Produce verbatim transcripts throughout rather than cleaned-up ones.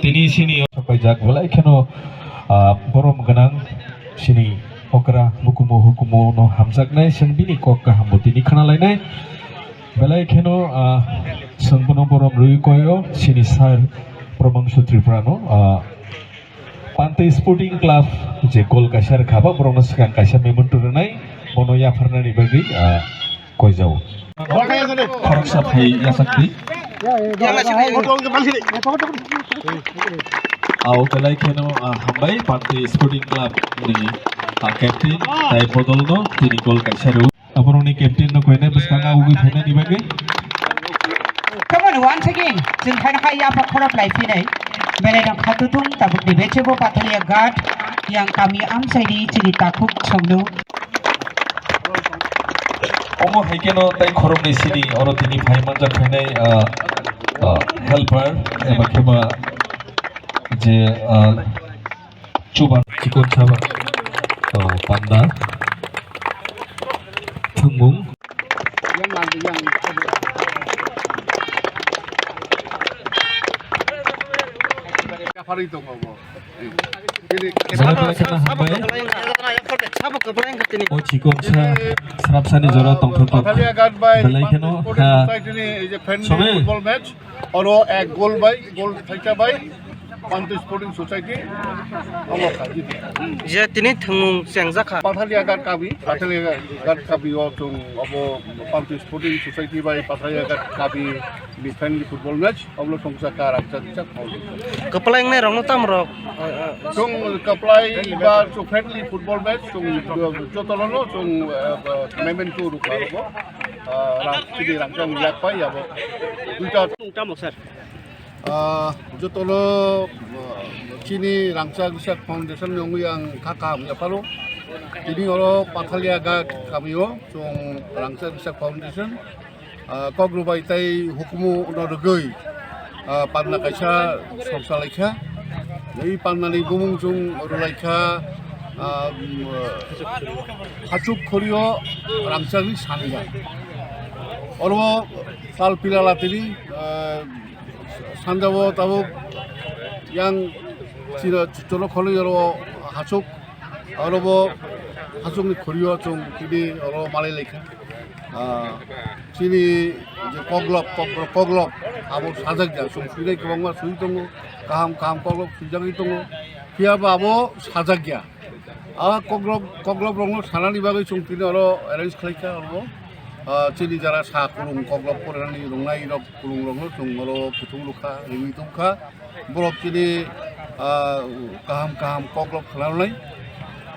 Tini sini sopaijak belai kheno, ah, borom gwnang sini okra bukumu hukumu no hamjaknai, chwng bini kok kaham bo tini khna lainai. Belai kheno, ah, chwng bono borom rwi koyo sini sir Promangsu Tripura no, ah, Pantwi Sporting Club je gol kaisa rwkha ba borokno swkang kaisa memento rwnai, bono yapharnani bagwi, ah, koijao. Khoroksa phai yachakdi. Ao belai kheno, ah, hambai Pantwi Sporting Club ni, ah, captain tai bodolno tini gol kaisa rw. Aborokni captain no koinai bwskango ugwi phainani bagwi. Come on, once again, chwng phaina khai yapha khorap lai phinai. Belai no khatutung tabuk ni bechebo Pathalia Ghat yang kami amchaini chini takhuk chongno. Omo hai kheno tai khoroknwi sini oro tini phai manjak phainai, ah, ah, helper eba kheba je, ah, chuba chikon saba, oh, panda thwngmung. Yang yang yang. Yapharwi tongo bo. Belai belai kheno hambai. O chikon sa srapsani jora tongthok tok. Pathalia Ghat bai belai kheno Sporting ha. Society ni ei je friendly sobe football match. Oro ek goal bai, goal thaika bai, Pantwi Sporting Society, omo kha jiti. Je tini thwngmung chengjak kha. Pathalia Ghat kabi, Pathalia Ghat kabi o chwng obo Pantwi Sporting Society bai Pathalia Ghat kabi ni friendly football match, obo chwngsa ka rangchak chak. Kwplai wngnai rokno tamo rok? Chwng kwplai ba chwng friendly football match, chwng jotono chwng, eh, memento rwkha abo. Ah, rang, chini rangchak yak pai abo. Duita. Tamo sir. Ah, jotono, ah, chini Rangchak Research Foundation ni wngwi ang kha kaham yapharo. Tini oro Pathalia Ghat kamio chwng Rangchak Research Foundation, ah, kok rwbai tei hukumu no rwgwi, ah, panda kaisa sok salaikha. I pandani bumung chwng rwlaikha, ah, um, Hachuk Khorio Rangchakni sanja. Oro tal pila latini, ah, sanjabo tabuk yang chino, chino kholo yoro hachuk, oro bo hachukni khorio chwng tini oro malai laikha. Ah, chini je koklop, koklop, koklop abo sajak ya, chwng swinai kwbangma swi tongo, kaham kaham koklop swijagwi tongo, phiya ba abo sajak ya. A koklop, koklop rokno sanani bagwi chwng tini oro arrange khlaikha oro. Ah, chini jara sa kulung koklop porinani rwngnai rok kulung rokno chwng oro kuthum rwkha, riwi tongkha. Borok chini, ah, kaham kaham koklop khwlarwnai.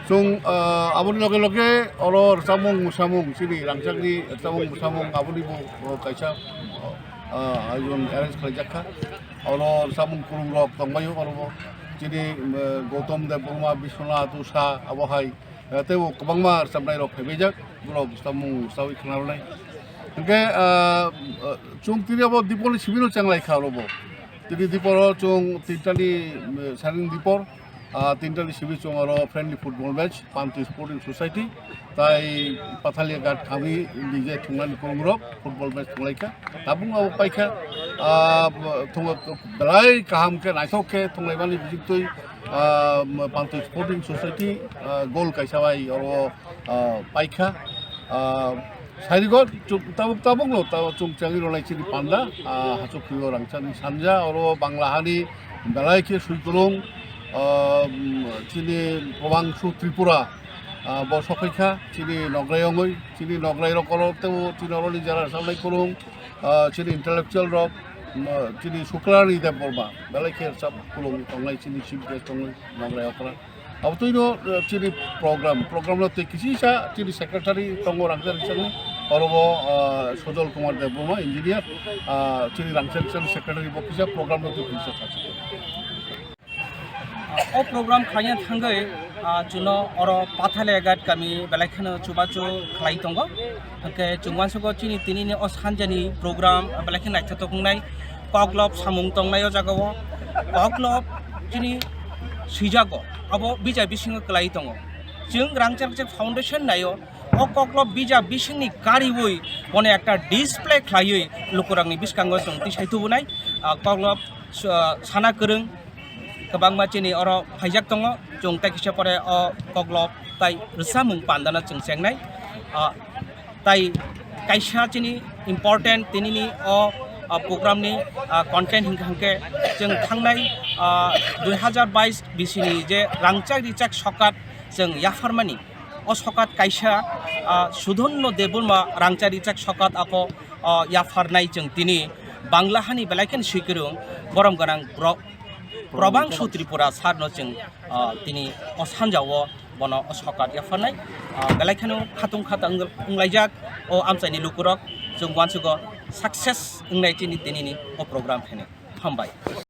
Chwng, ah, aboni loge loge oro rwchapmung mwsamung chini rangchakni rwchapmung mwsamung aboni bo, bo kaisa, ah, ayojon arrange khlaijak kha. Oro rwchapmung kulung rok tongbaio oro bo. Chini, eh, Gautam Debbarma, Biswanath Usha, abo hai, eh, teibo kwbangma rwchapnai rok phaibaijak, borok samung sawi khwnarwnai. Hwnkhe, ah, ah, chwng tini abo Dipolni sibino chenglai kha oro bo. Tini Diporo chwng tintani, eh, saring Dipor, ah, tintani sibi chwng oro friendly football match, Panti Sporting Society. Tai Pathalia Ghat kami nije thungnani kwrwngrok football match thunglaikha. Tabuk abo paikha, ah, thung-, belai kaham khe naithok khe thunglaimani bisingtwi, ah, Pantwi Sporting Society, ah, goal kaisa bai oro, ah, paikha. Ah, sairigo chuk-, tabuk tabukno ta-, chwng changwi rwnai chini panda, ah, Hachuk Khorio Rangchakni sanja oro Bangla hani belai khe swi kwrwng, ah, chini Promangsu Tripura. Ah, bo sokphaikha chini nograi wngwi, chini nograi rok oro teibo chini oroni jara rwchapnai kwrwng, ah, chini intellectual rok, um, chini Sukrani Debbarma, belai khe rwchap kwrwng tongnai chini chief guest tongnai nograi okra. Abo twino, ah, chini program, program no tei kisisa chini secretary tongo Rangchak Research ni, oro bo, ah, Sojol Kumar Debbarma, engineer, ah, chini Rangchak Research ni secretary bo kisa program no tei kisa sachi. O program khlaina thangwi, ah, chwngno oro Pathalia Ghat kami belai kheno chubachu khlai tongo. Hwnkhe chwng uansugo chini tinini o sanjani program belai khe naithotok wngnai. Koklop samung tongnai o jagao. Koklop chini swijago, abo bijap bisingo kwlai tongo. Chwng Rangchak Research Foundation naio, o koklop bijap bisingni kariui bono ekta display khlaiwi lukurokni bwskango chwng tisai tubunai. Ah, koklop Su-, ah, sana kwrwng kwbangma chini oro phaijak tongo, chwng tei kisa pore o koklop tai rwchapmung pandano chwng chengnai. Ah, tai kaisa chini important tinini o, ah, program ni, ah, content hingkha hingkhe chwng thangnai, ah, dui hazar bais bisini je rangchak richak sokat chwng yapharmani. O sokat kaisa, ah, Sudhonno Debbarma rangchak richak sokat ako, ah, yapharnai chwng tini Bangla hani belai kheno swikwrwng borom gwnang bro-, Probang Su Tripura sarno chwng, ah, tini o sanjao bono o sokat yapharnai, ah, belai kheno khatung khata wng-, wnglaijak o amchaini lukurok chwng wansugo success wngnai chini tinini o program khainai. Hambai.